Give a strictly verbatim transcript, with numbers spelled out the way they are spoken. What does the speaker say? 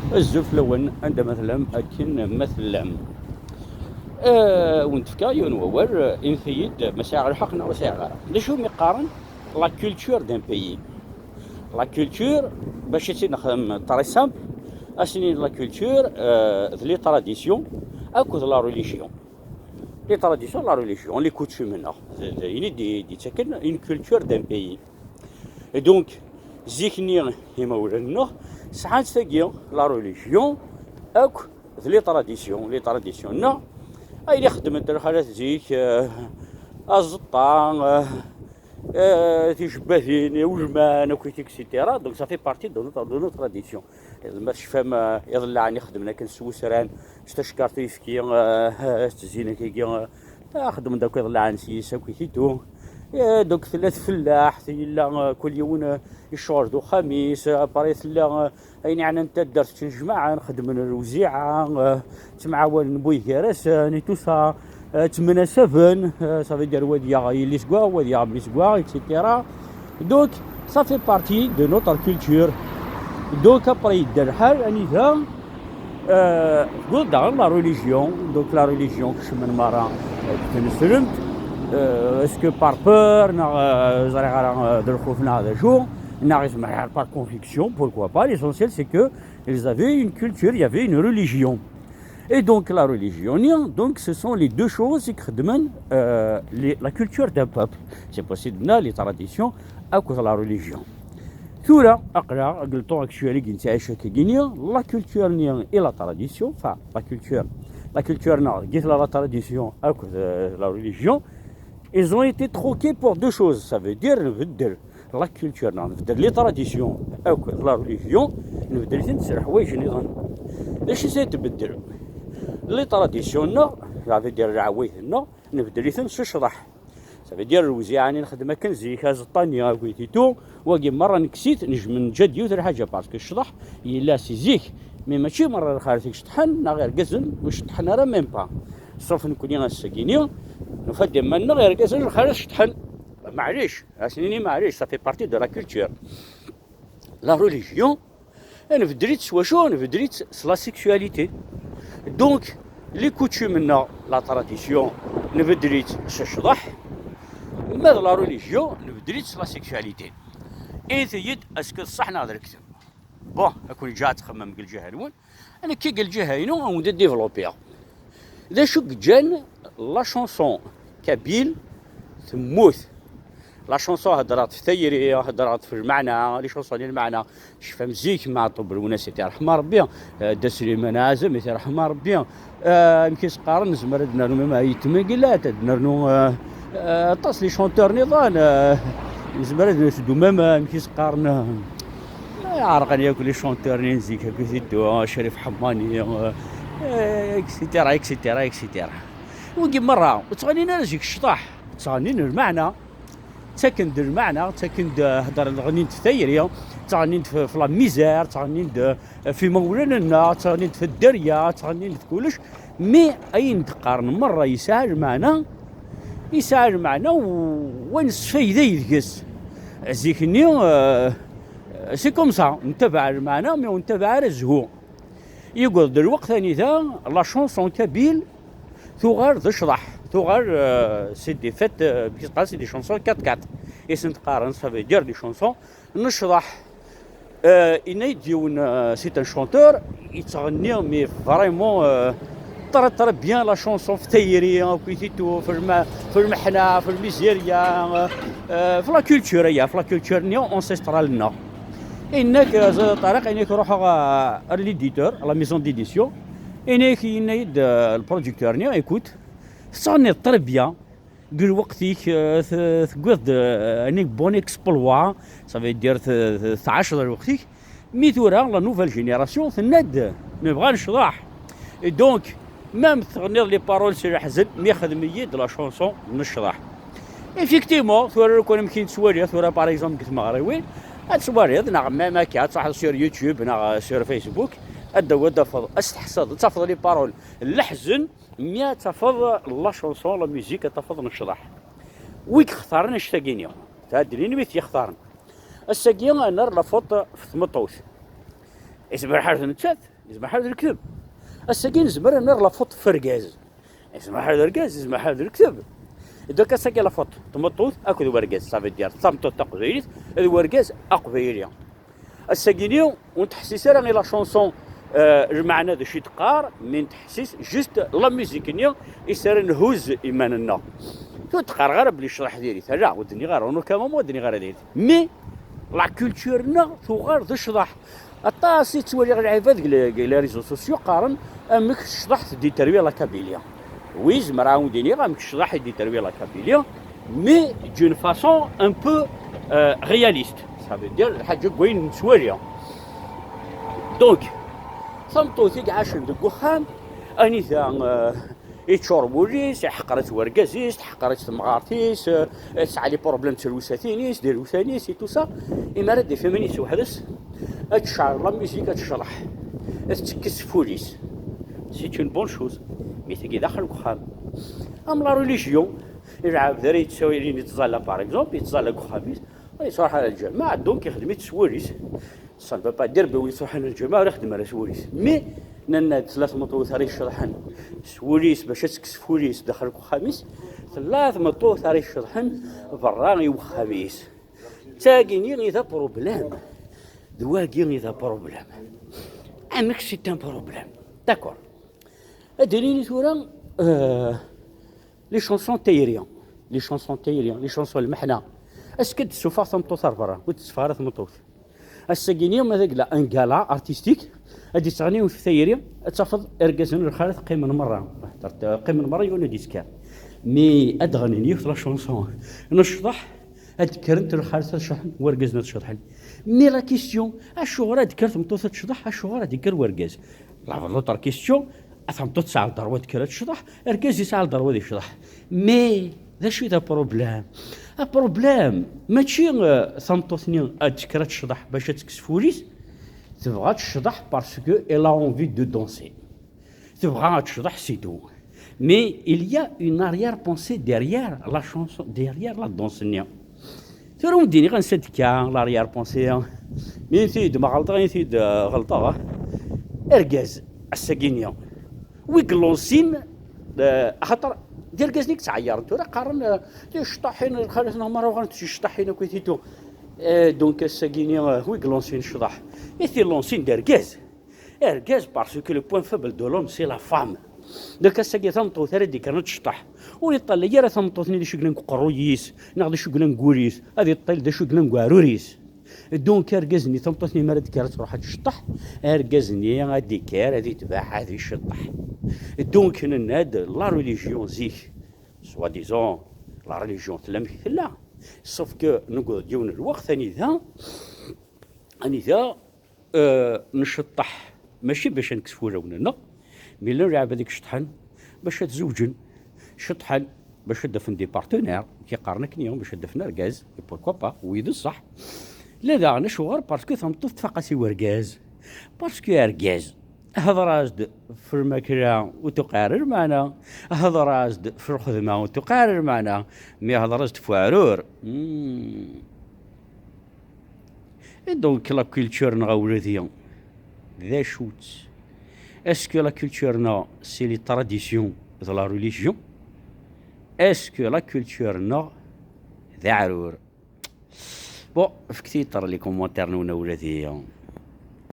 Azul fell-awen, anda ma tellam, akken ma tellam. Eh, wen-d-fkeɣ yiwen wawal, eh, init-iyi-d ma sɛiɣ lḥeqq neɣ ur sɛiɣ ara. D acu mi qqaren la culture d'un pays? La culture, bac ad tt-id-nexdem très simple, ad s-nini la culture, eh, d les traditions akked la religion. Les traditions, la religion, les coutumes-nneɣ. D, d ayen i d-, d-yettaken une culture d'un pays. Et donc, zik-nni imawlan-nneɣ sɛan tagi la religion akk d les traditions. Les traditions-nneɣ, ayen i xeddment lxalat zik, eh, aẓeṭṭa, eh, eh, tijebbatin, iwejman, akkit, et cetera. Donc ça fait partie de notre, de notre tradition. Ma tecfam, eh, iḍellaɛen i xedmen akken s wesran, s tacekkart uyefki, eh, eh, s tezzin akkagi, eh, xedmen-d akk iḍellaɛen s yis, akkit et tout. Eh, donc tella tfellaḥt, yella, eh, kul yiwen, eh, yecɣel d uxxam-is, eh, après tella, eh, ayen yeɛnan taddart ttnejmaɛen, xeddmen lewziɛa, eh, ttemɛawanen buygarasen, et tout ça, eh, ttemnasaben, eh, ça veut dire wad yaɣ yelli-s gwa, wad yaɣ mmi-s gwa, et cetera. Donc, ça fait partie de notre culture. Donc, après yedda lḥal, anida, eh, tewweḍ daɣen la religion. Donc, la religion, kecmen merra, eh, deg tneslemt. Eh, est-ce que par peur, neɣ, eh, ẓriɣ ara, eh, d lxuf, neɣ d acu, neɣ izmer par conviction, pourquoi pas. L'essentiel, c'est que ils avaient une culture, il y avait une religion. Et donc la religion, donc ce sont les deux choses qui xeddmen, euh, les, la culture d'un peuple. C'est possible, les traditions, à cause de la religion. Tura, aql-aɣ deg le temps actuel i nettɛic akkagi, la culture et la tradition, enfin, la culture, la culture, la tradition, à cause de la religion, ils ont été troqués pour deux choses. Ça veut dire, nbeddel la culture, nbeddel les traditions, la religion, nbeddel-itent s leḥwayeǧ nniḍen. D acu i tbeddel? Les traditions, ça veut dire leɛwayed-nneɣ, nbeddel-iten s ccḍeḥ. Ça veut dire lewziɛa-nni nxeddem akken zik, aẓeṭṭa-nni, akkit et tout, wagi merra nekkes-it, nejmen, neǧǧa-d yiwet lḥaǧa, parce que ccḍeḥ yella si zik, mais mačči merra lxalat i iceṭṭḥen, neɣ irgazen ur ceṭṭḥen ara même pas. Sauf nekkni ass-agi-nni, nufa-d iman-nneɣ irgazen lxalat ceṭṭḥen. Maɛlic, ad s-nini maɛlic, ça fait partie de la culture. La religion, nbeddel-itt s wacu? Nbeddel-itt s la sexualité. Donc, les coutumes-nneɣ, la tradition, nbeddel-itt s ccḍeḥ, ma d la religion, nbeddel-itt s la sexualité. Init-iyi-d, est-ce que d ṣṣeḥ neɣ d lekdeb? Bon, ad ken-ǧǧeɣ ad txemmem deg lǧiha-nwen. Nekki deg lǧiha-inu, ad wen-d-développiɣ. D acu i yeǧǧan la chanson kabyle temmut? La chanson, heddreɣ-d f tayri, heddreɣ-d f lmeɛna, les chansons n lmeɛna. Tecfam zik, Meɛṭub Lwennas, ad t-yerḥem Rebbi, eh, Dda Sliman Ɛazem, ad t-yerḥem Rebbi. Eh, amek i s-qqaren, nezmer ad nernu même Ayt Mengellat, ad nernu, eh, eh, aṭas les chanteurs niḍen, eh, nezmer ad nesdu même, eh, amek i s-qqaren, eh, Ɛerqen yakk les chanteurs-nni n zik, akkit et tout, Crif Ḥemmani, eh, et cetera, et cetera, et cetera. Wigi merra, ur ttɣennin ara zik ccḍeḥ, ttɣennin lmeɛna, ttaken-d lmeɛna, ttaken-d, eh, heddren, ɣennin-d f tayri, ttɣennin-d f, f la misère, ttɣennin-d, eh, f imawlan-nneɣ, ttɣennin-d f dderya, ttɣennin-d f kullec, mais ayen d-qqaren merra yesɛa lmeɛna, yesɛa lmeɛna u, wa nesfayday deg-s. Zik-nni, eh, c'est comme ça, nettabaɛ lmeɛna, mais ur nettabaɛ ara zzhu. Yewweḍ-d lweqt anida la chanson kabyle tuɣal d ccḍeḥ, tuɣal, euh, c'est des fêtes, euh, c'est des chansons quatre quatre. I sent-qqaren, ça veut dire des chansons n ccḍeḥ. Euh, yenna-yi-d yiwen, euh, c'est un chanteur, yettɣenni, mais vraiment, euh, très, très bien la chanson, f tayri, akkit et tout, f lme-, f lmeḥna, f lmizirya, euh, euh, f la culture, ya, f la culture-nni ancestrale-nneɣ. Yenna-k, euh, Ṭariq, yenna-k ruḥeɣ, euh, ar l'éditeur, à la maison d'édition, yenna-k, yenna-yi-d, euh, le producteur-nni, écoute, tettɣenniḍ très bien, deg lweqt-ik, eh, t-, tewwiḍ-d, eh, un bon exploit, ça veut dire t-, t-, tɛaceḍ lweqt-ik. Mi tura, la nouvelle génération tenna-d, nebɣa nnecḍeḥ. Et donc, même tɣenniḍ les paroles s leḥzen, mi xdem-iyi-d la chanson n nnecḍeḥ. Effectivement, tura ur kun amek i nettwali, tura par exemple deg tmeɣriwin, ad twaliḍ, neɣ même akka, ad truḥeḍ sur YouTube, neɣ, eh, sur Facebook, ad d-, ad d-tafeḍ, ad testeḥsaḍ, ad tafeḍ les paroles n leḥzen, mi ad tafeḍ la chanson, la musique, ad tafeḍ nnecḍeḥ. Wi yextaren annect-agi-nni? Tɛedlin mi t-yextaren. Ass-agi, ad nerr la faute f tmeṭṭut. Yezmer ḥal d nettat, yezmer ḥal d lekdeb. Ass-agi nezmer ad nerr la faute f urgaz. Yezmer ḥal d urgaz, yezmer ḥal d lekdeb. Donc ass-agi la faute n tmeṭṭut akked wergaz, ça veut dire d tameṭṭut taqbaylit d wergaz aqbayli. Ass-agi-ni ur nettḥessis ara i la chanson, euh, lmeɛna d acu i d-teqqar, mais nettḥessis juste la musique-nni i s ara nhuzz iman-nneɣ. Ur d-qqareɣ ara belli ccḍeḥ diri-t, ala, ur d-nniɣ ara, en aucun moment ur d-nniɣ ara diri-t. Mais la culture-nneɣ tuɣal d ccḍeḥ. Aṭas i ttwaliɣ lɛibad deg les, deg les réseaux sociaux qqaren amek ccḍeḥ tdétruit la Kabylie. Oui, zemreɣ ad wen-d-iniɣ amek ccḍeḥ i détruit la Kabylie, mais d'une façon un peu, euh, réaliste. Ça veut dire lḥaǧa n wayen nettwali. Donc, tameṭṭut i iɛacen deg uxxam, anida, euh, yeččur wul-is, iḥqer-itt wergaz-is, teḥqer-itt temɣart-is, euh, tesɛa les problèmes d terwsatin-is, d irwsan-is et tout ça. Imi ara d-taf iman-is weḥd-s, ad tecɛel la musique, ad tecḍeḥ, ad tettekkes f wul-is. C'est une bonne chose. Mais tagi daxel deg uxxam. Am la religion, lɛebd ara yettawilin yettẓalla, par exemple, yettẓalla deg uxxam-is, ur yettruḥ ara lǧameɛ, donc ixdem-itt s wul-is. Ça ne veut pas dire belli ur yettruḥ ara lǧameɛ ur ixeddem ara s wul-is. Mais nenna-d tella tmeṭṭut ara yecḍeḥen s wul-is bac ad tekkes f wul-is daxel deg uxxam-is, tella tmeṭṭut ara yecḍeḥen berra i uxxam-is. D tagini i d apṛublem. D wagi i d apṛublem. Amek c'est un problème? D'accord. Ad d-nini tura, euh, les chansons tayri. Les chansons tayri, les chansons lmeḥna. Ass-a d-ssufeɣ tameṭṭut ar berra, ur d-tessufeɣ ara tmeṭṭut. Ass-agi-ni ma d agla, un gala artistique, ad d-ittɣenni ɣef tayri, ad tafeḍ irgazen n lxalat qqimen merra. Qqimen merra, yiwen ur d-yettker. Mi ad d-ɣnin yiwet la chanson n ccḍeḥ, ad d-kkrent lxalat ad ceḍḥen, wargazen ad ceḍḥen. Mais la question, acuɣer ad d-tekker tmeṭṭut ad tecḍeḥ, acuɣer ad d-yekker wergaz? La, l'autre question, a tameṭṭut tesɛa lderwa ad d-tekker ad tecḍeḥ, argaz yesɛa lderwa ad yecḍeḥ. Mais d acu i d apṛublem? Apṛublem mačči, euh, tameṭṭut-nni ad d-tekker ad tecḍeḥ bac ad tekkes f wul-is, tebɣa ad tecḍeḥ parce que elle a envie de danser. Tebɣa ad tecḍeḥ, c'est tout. Mais il y a une arrière-pensée derrière la chanson, derrière la danse-nni. Tura ur d-iniɣ ansa d-tekka l'arrière-pensée. Mi t-id ma ɣelṭeɣ, mi t-id, euh, ɣelṭeɣ. Argaz, ass-agi-nni, wi yelunsin, euh, axaṭer d irgazen i yettɛeyyaren tura, qqaren, euh, ticeṭṭaḥin, lxalat-nneɣ merra uɣalent d ticeṭṭaḥin akk i titu. Euh, donc ass-agi-nni, euh, wi yelunsin ccḍeḥ. I t-yelunsin d argaz. Argaz, parce que le point faible de l'homme, c'est la femme. Donc ass-agi tameṭṭut ara d-yekkren ad tecṭeḥ. Ur yeṭṭalay ara tameṭṭut-nni d acu yellan deg uqerruy-is, neɣ d acu yellan deg wul-is, ad yeṭṭal d acu yellan deg uɛrur-is. Donc argaz-nni, tameṭṭut-nni mi ara d-tekker ad truḥ ad tecṭeḥ, argaz-nni ad d-yekker, ad yetbeɛ, ad iceṭṭeḥ. Donc nenna-d la religion zik, soi-disant, la religion tella amek tella. Sauf que newweḍ-d yiwen lweqt anida, anida, euh, nceṭṭeḥ, mačči bac ad nekkes f wulawen-nneɣ, mi llan lɛibad i iceṭṭḥen bac ad zewǧen, ceṭṭḥen bac ad d-afen des partenaires, ki qqaren akken, bac ad d-afen argaz, et pourquoi pas, wi d ṣṣeḥ. La daɣen acuɣer? Parce que tameṭṭut tfaq-as i wergaz. Parce que argaz, hḍer-as-d f lmakla ur tuqiɛ ara lmeɛna, hḍer-as-d f lxedma ur tuqiɛ ara lmeɛna, mi hḍer-as-d f uɛrur. Hmm. Et donc la culture-nneɣ a wladi, d acu-tt? Est-ce que la culture-nneɣ c'est les traditions de la religion? Est-ce que la culture-nneɣ d aɛrur? Bon, fket-iyi-d les commentaires-nwen a wladi.